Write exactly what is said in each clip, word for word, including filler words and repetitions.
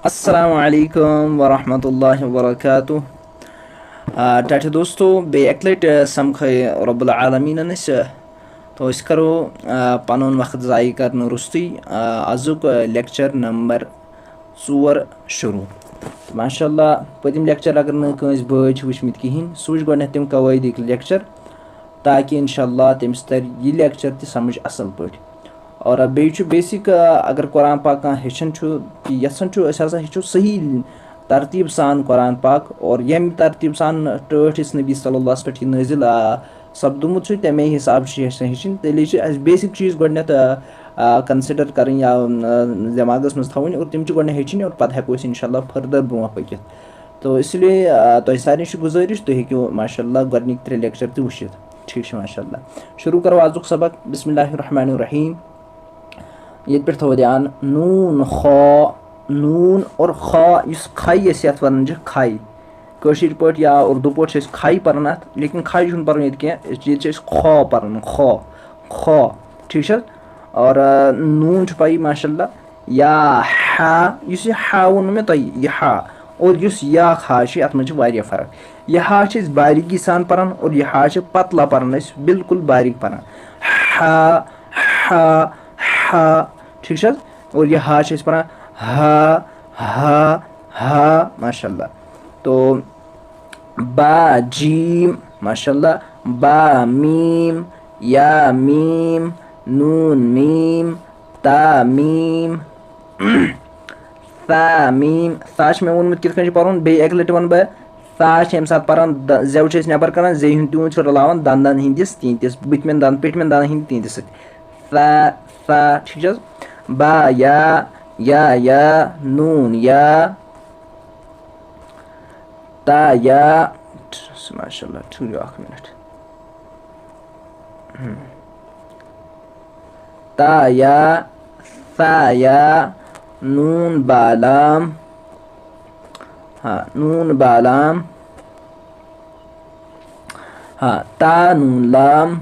السلام علیکم ورحمۃ اللہ وبرکاتہ۔ آ، ٹاٹھے دوستو، بیٚیہِ اَکہِ لَٹہِ، آ، سَمکھے رب العالمیٖنَن أسۍ، آ، تو أسۍ کَرو، آ، پَنُن وقت ضایع کَرنہٕ روٚستُے، آ، أزیُک، آ، lecture number ژور شروٗع۔ تہٕ ماشاء اللہ، پٔتِم lecture اگر نہٕ کٲنٛسہِ بٲے چھِ وٕچھمٕتۍ کِہیٖنۍ، سُہ وٕچھ گۄڈٕنٮ۪تھ تِم قوٲیدٕکۍ lecture، تاکہِ اِنشاء اللہ تٔمِس تَرِ یہِ lecture تہِ سَمٕجھ اَصٕل پٲٹھۍ۔ اور بیٚیہِ چھُ basic، آ، اگر قرآن پاک کانٛہہ ہیٚچھان چھُ، کہِ یَژھان چھُ، أسۍ ہسا ہیٚچھو صحیح ترتیٖب سان قرآن پاک، اور ییٚمہِ ترتیٖب سان ٹٲٹھۍ أسۍ نبی صلی اللہ ہَس پٮ۪ٹھ یہِ نٲزِل، آ، سَپدومُت چھُ، تَمے حِساب چھِ اَسہِ ہیٚچھِنۍ۔ تیٚلے چھِ اَسہِ basic چیٖز گۄڈٕنٮ۪تھ، آ، آ، consider کَرٕنۍ یا، آ، دٮ۪ماغَس منٛز تھاوٕنۍ، اور تِم چھِ گۄڈٕنٮ۪تھ ہیٚچھِنۍ، اور پَتہٕ ہٮ۪کو أسۍ اِنشاء اللہ further برونٛہہ پٔکِتھ۔ تو اس لیے، آ، تۄہہِ سارنٕے چھِ گُزٲرِش، تُہۍ ہیٚکِو ماشاء اللہ گۄڈٕنِکۍ ترٛےٚ lecture تہِ وٕچھِتھ۔ ٹھیٖک چھُ، ماشاء اللہ۔ شروٗع کَرو آزُک سبق۔ بسم اللہ الرحمن الرحیم۔ ییٚتہِ پٮ۪ٹھ تھاوو دھیان، نوٗن، خا، نوٗن اور خا، یُس کھَے أسۍ یَتھ وَنان چھِ کھَے۔ کٲشِر پٲٹھۍ یا اُردو پٲٹھۍ چھِ أسۍ کھَے پَران اَتھ، لیکِن کھَے چھُنہٕ پَرُن ییٚتہِ کینٛہہ، ییٚتہِ چھِ أسۍ خا پَران، خا، خا۔ ٹھیٖک چھِ حظ؟ اور، آ، نوٗن چھُ پَیی، ماشاء اللہ۔ یا ہا، یُس یہِ ہا ووٚن مےٚ تۄہہِ، یہِ ہا، اور یُس یا ہا چھِ، اَتھ منٛز چھِ واریاہ فرق۔ یہِ ہا چھِ أسۍ باریٖکی سان پَران، اور یہِ ہا چھِ پتلا پَران، أسۍ بالکل باریٖک پَران۔ ہا، ہا، ہا، ٹھیٖک چھِ حظ؟ اور یہِ ہا چھِ أسۍ پَران ہا، ہا، ہا، ماشاء اللہ۔ تو با جیم، ماشاء اللہ، با میم، یا میم، نون میم، تا میم، ثا میم۔ ثا چھِ مےٚ ووٚنمُت کِتھ کٔنۍ چھُ پَرُن، بیٚیہِ اَکہِ لَٹہِ وَنہٕ بہٕ۔ ثا چھِ ییٚمہِ ساتہٕ پَران، د-، زٮ۪و چھِ أسۍ نٮ۪بَر کَران، زیٚیہِ ہُنٛد تیوٗت چھُ رَلاوان دَنٛدَن ہِنٛدِس تیٖتِس، بٕتھِ مٮ۪ن دَنٛد، پیٚٹھۍ مٮ۪ن دَنٛدَن ہِنٛدِ تیٖتِس سۭتۍ۔ ثا، ثا، ٹھیٖک چھِ حظ؟ با، یا، یا، یا، نوٗن، یا، تا، یا۔ ماشاء اللہ، ٹھٔہرِو اَکھ مِنَٹ۔ ہم۔ تا، یا، ثا، یا، نوٗن، با، لام۔ ہاں، نوٗن، با، لام۔ ہاں، تا، نوٗن، لام۔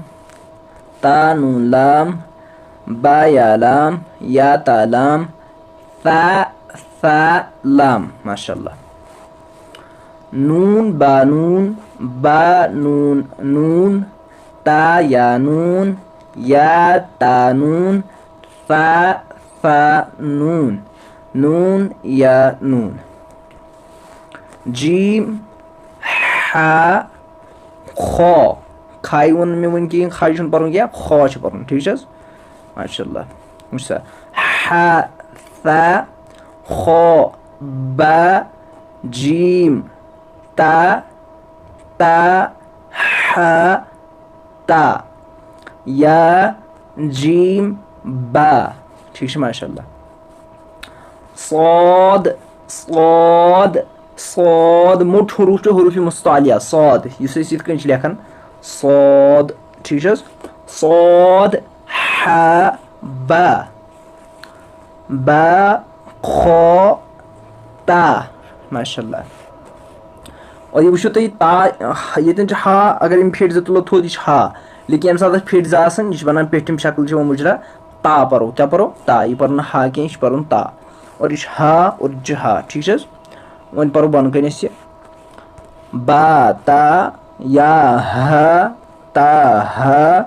تا، نوٗن، لام۔ با، یا، لام۔ یا، تا، لام۔ ثا، ثا، لام۔ ماشاء اللہ۔ نوٗن، با، نوٗن۔ با، نوٗن، نوٗن۔ تا، یا، نوٗن۔ یا، تا، نوٗن۔ ثا، ثا، نوٗن۔ نوٗن، یا، نوٗن۔ جیم، ہا، خا۔ کھَے ووٚن مےٚ وٕنۍ کِہیٖنۍ، کھَے چھُنہٕ پَرُن کینٛہہ، خا چھُ پَرُن، ٹھیٖک چھِ حظ؟ ماشاء اللہ۔ وٕچھ سا، ہا، ثا، خا، با، جیم، تا، تا، ہا، تا، یا، جیم، با۔ ٹھیٖک چھُ، ماشاء اللہ۔ صاد، صاد، صاد، موٚٹ حروٗف چھُ حروٗفِ مُستعلیہ، صاد، یُس أسۍ یِتھ کٔنۍ چھِ لیکھان، صاد، ٹھیٖک چھِ حظ؟ صاد، ہا، با۔ با، خا، تا۔ ماشاء اللہ۔ اور یہِ وٕچھِو تُہۍ، تا، ییٚتٮ۪ن چھُ ہا، اگر یِم پھِٹۍ زٕ تُلو تھوٚد، یہِ چھُ ہا۔ لیکن ییٚمہِ ساتہٕ اَتھ پھِٹۍ زٕ آسَن، یہِ چھُ بَنان پیٚٹھِم شکل، چھِ یِوان مُجرا۔ تا پَرو، کیٛاہ پَرو؟ تا۔ یہِ پَرو نہٕ ہا کینٛہہ، یہِ چھُ پَرُن تا۔ اور یہِ چھُ ہا اور یہِ چھُ ہا، ٹھیٖک چھِ حظ؟ وۄنۍ پَرو بۄنہٕ کَنہِ أسۍ یہِ۔ با، تا، یا، ہا، تا، ہا،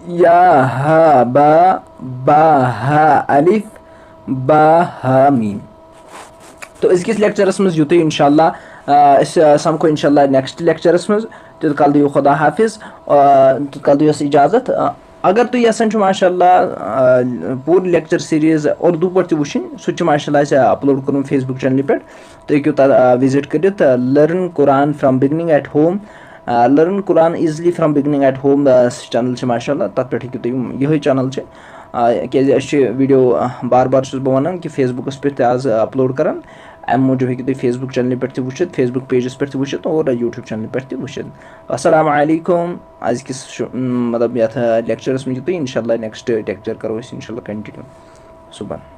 یا، ہا، با، با، ہا، الف، با، ہا، میم۔ تو أزکِس lectureس منٛز یُتُے، انشاءاللہ، آ، أسۍ، آ، سمکھو انشاءاللہ next lectureس منٛز۔ تیوٗت کال دِیِو خدا حافظ، آ، تیوٗت کال دِیِو اَسہِ اجازت۔ آ، اگر تُہۍ یژھان چھِو، ماشاءاللہ، آ، پوٗرٕ lecture series اردو پٲٹھۍ تہِ وٕچھِنۍ، سُہ تہِ چھُ، ماشاءاللہ، اَسہِ upload کوٚرمُت Facebook channelہِ پٮ۪ٹھ۔ تُہۍ ہیٚکِو تَتھ، آ، visit کٔرِتھ، آ، Learn Quran from Beginning at Home۔ آ، Learn Quran Easily from Beginning at Home، آ، channel چھِ، ماشاءاللہ، تَتھ پٮ۪ٹھ ہیٚکِو تُہۍ یِم، یِہوٚے channel چھِ۔ آ، کیٛازِ أسۍ چھِ video، آ، بار بار چھُس بہٕ وَنان کہِ Facebookس پٮ۪ٹھ تہِ آز، آ، upload کَران۔ اَمہِ موٗجوٗب ہیٚکِو تُہۍ Facebook channelہِ پٮ۪ٹھ تہِ وٕچھِتھ، Facebook pageس پٮ۪ٹھ تہِ وٕچھِتھ اور YouTube channelہِ پٮ۪ٹھ تہِ وٕچھِتھ۔ السلام علیکم۔ أزکِس شو-، مطلب، یَتھ، آ، lectureس منٛز یُتُے، انشاءاللہ next lecture کَرو أسۍ، انشاءاللہ، continue صُبحن۔